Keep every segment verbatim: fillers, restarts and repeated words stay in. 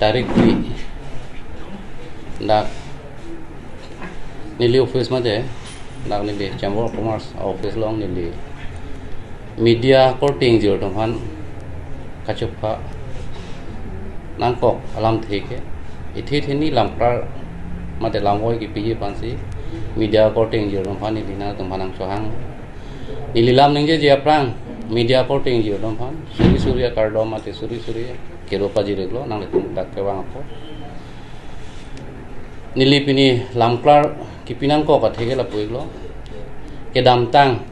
Tarik phli, dak neli office mate, dak neli Chamber of Commerce office along neli media korte ingjir atum aphan kachepha nangkok alamthe ke, ithi hini lamklar mate lamvoi kipiji aphansi media korte ingjir atum aphan neli nangtum aphan nangchohang. Neli lam ningjeje aphrang media korte ingjir atum aphan suri suri akardom mate suri suri kero pajir-iklo, nanglitum dak kevang apot. Neli pini lamklar kipi nangkok athe ke lapu-iklo. Kedamtang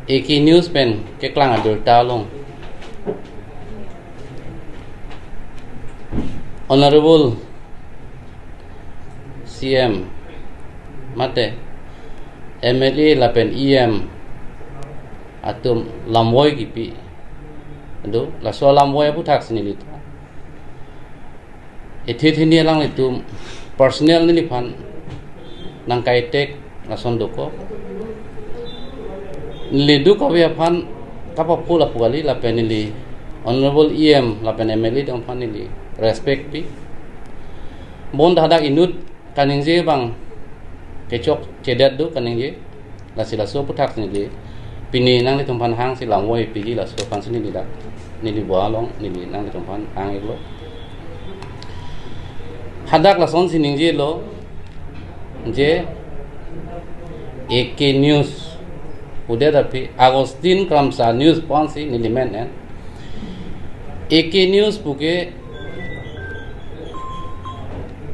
A K News pen keklang abirta along Honorable C M mate M L A lapen E M atum lamvoi kipi do, laso lamvoi aputhak si neli ta ithi hini alanglitum personal neliphan nangkaitek lason dokok. Neli duk kave aphan kapapul apu kali, lapen neli Honorable E M lapen M L A atum aphan neli respect pi. Bonta hadak inut kaningje abang kechokchedet do kaningje. Lasi laso aputhak neli pini nanglitum aphan hangsi lamvoi piji, laso aphansi neli dak neli bo along neli nanglitum aphan hang-iklo. Hadak lasonsi ningjelo je A K News pudet aphi Augustine Kramsa News pu-ansi neli men-en. A K News puke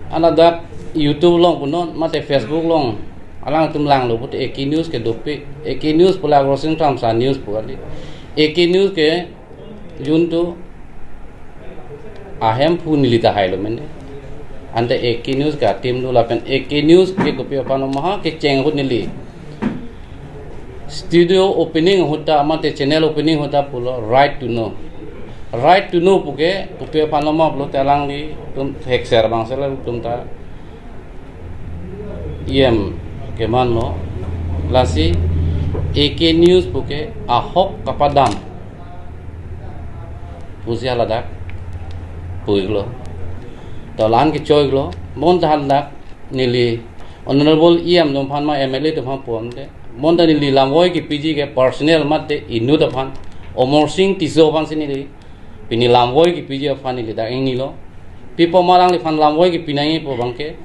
hala dak YouTube along punon mate Facebook along alangtum langlo pute A K News ke dopik. A K News pule Augustine Kramsa News pu kali. A K News ke juntu ahemphu neli ta hailo mene. Ante A K News ke a-team do lapen A K News ke kopi aphan maha kecheng ahut neli studio opening ahut ta mate channel opening ahut ta pulo Right to Know. Right to Know puke kopi aphan loma pulote alanglitum thekser abang sela tum ta E M kemanlo. Lasi A K News puke ahok kapadam pusi haladak pu-iklo. To la-an kecho-iklo. Bonta haladak neli Honorable E M atum aphan ma M L A atum aphan ponte, bonta neli lamvoi kipiji ke personal mate inut aphan, Amarsing Tisso aphansi neli pini lamvoi kipiji aphan neli dak ingnilo. Pi apot ma alangliphan lamvoi kipi nangji pu abangke,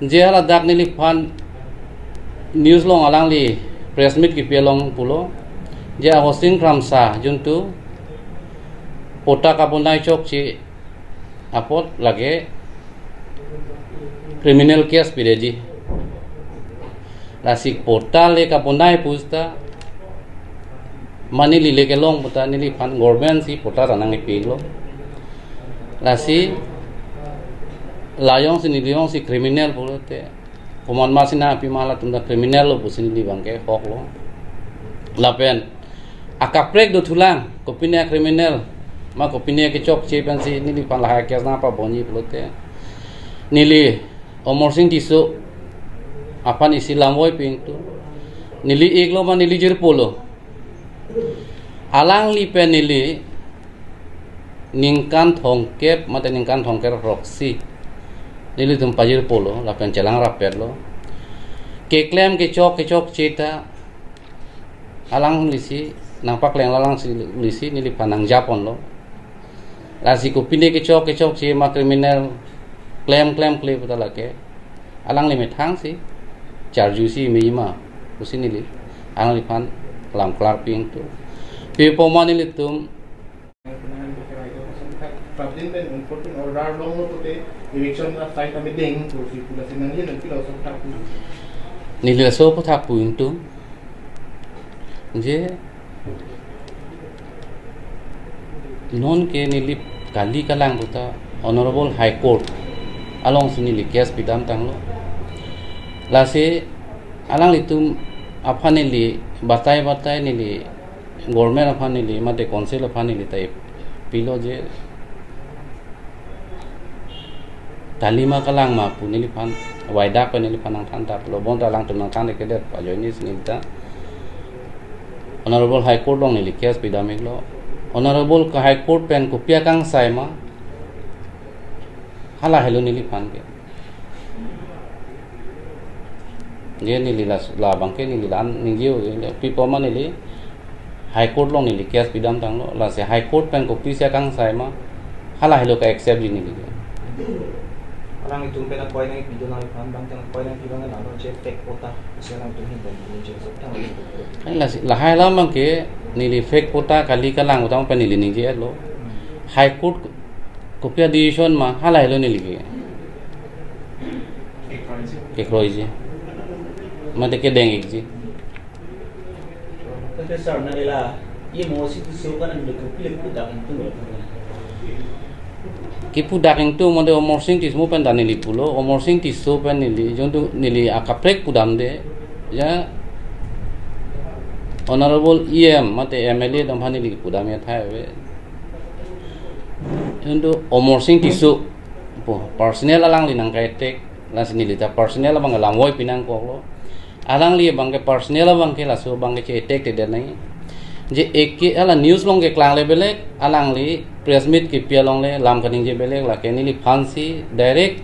je haladak neliphan news along alangli press meet kipi along pulo je Augustine Kramsa juntu patta kabonai chokche apot lake criminal case pidetji. Lasi patta le kabonai pusita ma neli le kelong puta neliphan government si patta ta nangkepilo. Lasi la jongsi neli jongsi criminal pulote komat ma si nangpi ma, halatum ta criminal lo pusi neli abangke hoklo. Lapen akaprek dothulang, kopine a-criminal ma kopine kechokche pensi neliphan lahai case nangpabonji pulote, neli Amarsing Tisso aphan isi lamvoi pi-ingtung. Neli iklo ma neli jirpolo. Alangli pen neli ningkan thomkep mate ningkan thomkep roksi nelitum pajirpolo lapen chelang rappetlo. Keklem kechok kechokche ta alanglisi nangpakleng, alanglisi neliphan nangjaponlo. Lasi kopine kechok kechokche ma criminal klem klemkle puta lake alangli methangsi charjusi mejima pusi neli alangliphan lamklar pi-ingtung. Pi apot ma nelitum Prabdin pen unpotun order longlo pute eviction la sai kami deng pusi pula sinang ye nanti lo sok tak. Neli laso aputhak pu-ingtung je non ke neli kali kalang puta Honorable High Court alongsi neli case pidamtanglo. Lasi alanglitum aphan neli batai batai neli government aphan neli mate council aphan neli ta pilo je kali ma kalang ma pu neliphan waidak pen neliphan nangthan ta pulo, bonta alangtum nangthan kedet ajoine si neli ta Honorable High Court along neli case pidam-iklo. Honorable ka High Court pen kopi akangsai ma, hala helo neliphan ke. Je neli la, labang ke neli la-an ningje-o, je pipo ma neli High Court along neli case pidam tanglo, lasi High Court pen kopisi akangsai ma, hala helo ka accept ji neli ke. Alanglitum pen akoi nangpidun nangphan abang tang akoi nangpi abang nang lo je fake patta, isi alanglitum hin pen pidun je sop tang. Ai lasi lahai alam abang ke neli fake patta kali kalang utang pen neli ningje-etlo. High Court kopi a-decision ma, hala helo neli ke kekroiji mate kedeng-ikji. Tangte sir, nang ila, ye Amarsing Tisso kan nang dukuk pilih pudak itu. Kipudak itu mate Amarsing Tisso pen ta neli pulo, Amarsing Tisso pen neli, jongtu neli akaprek pudamde, ya, Honorable E M mate M L A atum aphan neli pudam ya thai ave. Jongtu Amarsing Tisso pu personal alangli nangkai-attack, lasi neli ta personal abang lamvoi pinangkoklo. Alangli abang ke personal abang ke laso abang ke che-attack tedet nangji. Je eke hala news along keklang le belek, alangli press meet kepi along le lam kaningje belek, lake neliphansi direct,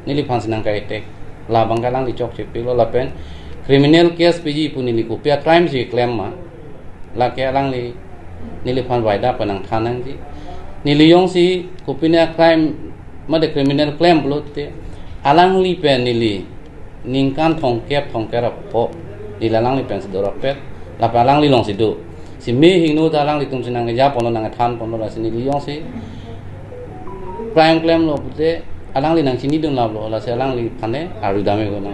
neliphansi nangkai-attack. Labang ke alangli chokche pilo lapen criminal case piji pu neli kopi a-crime si klem ma, lake alangli neliphan waida pen nangthan nangji. Neli jongsi kopine a-crime mate criminal klem pulote, alangli pen neli ningkan thomkep thomkep ra po, neli alangli pensi dorapet, lapen alangli alongsi do. Si me hingno ta alanglitumsi nangkeja ponlo, nangkethan ponlo, lasi neli jongsi crime klemlo pute, alangli nangchinidun laplo, lasi alangliphan ne arju dam-iknon.